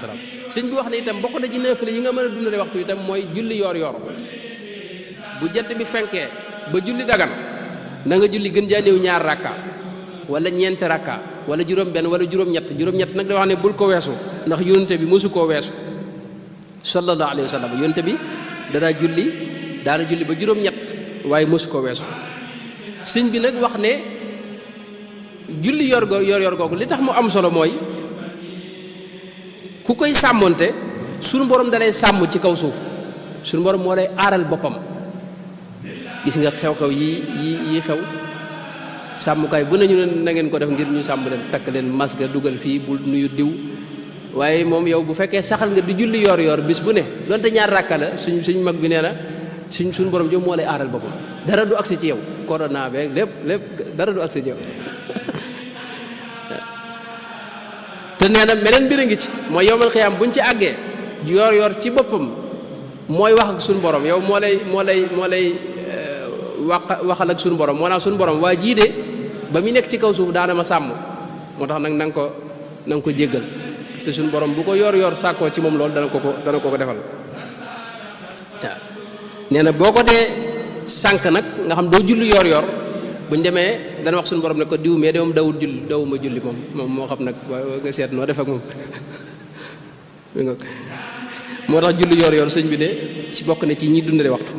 salaam sëñ bi wax ne itam bokk na ci naafila yi nga mën a dundale waxtu itam mooy julli yor bu jant bi fenkee ba julli dagan na nga julli gën jaa néew ñaar rakka wala ñeenti rakka wala juróom benn wala juróom-ñett nag da wax ne bul ko weesu ndax yónente bi mosu koo weesu sallallahu alayhi wa sallam yónente bi daana julli ba juróom-ñett waaye mosu koo weesu sëñ bi nag wax ne julli yor googu li tax mu am solo mooy ku koy sàmmonte sunu borom dalay sàmm ci kaw suuf sunu borom moo lay aaral boppam gis nga xew-xew yi xew sàmmukaay bu nañu na ngeen ko def ngir ñu sàmm leen takk leen masque dugal fii bul nuyu diw waaye moom yow bu fekkee saxal nga di julli yor bis bu ne donte ñaar rakka la suñ mag bi nee na suñ borom jom moo lay aaral boppam dara du agsi ci yow corona beeg lépp dara du agsi ci yow te nee na meneen mbir a ngi ci mooy yowmal xiyaam buñ ci àggee yor ci boppam mooy wax ak suñu borom yow moo lay waxal ak suñu borom moo naa suñu borom waa jii de ba mu nekk ci kaw suuf daana ma sàmm moo tax nag na nga ko jéggal te suñu borom bu ko yor sàkkoo ci moom loolu dana ko defal waaw nee na boo ko dee sànq nag nga xam doo julli yor buñ demee dana wax suñu borom ne ko diw mais de moom dawuma julli moom moo xam nag nga seet noo def ak moom moo tax julli yor sëñ bi de ci bokk na ci ñi dundale waxtu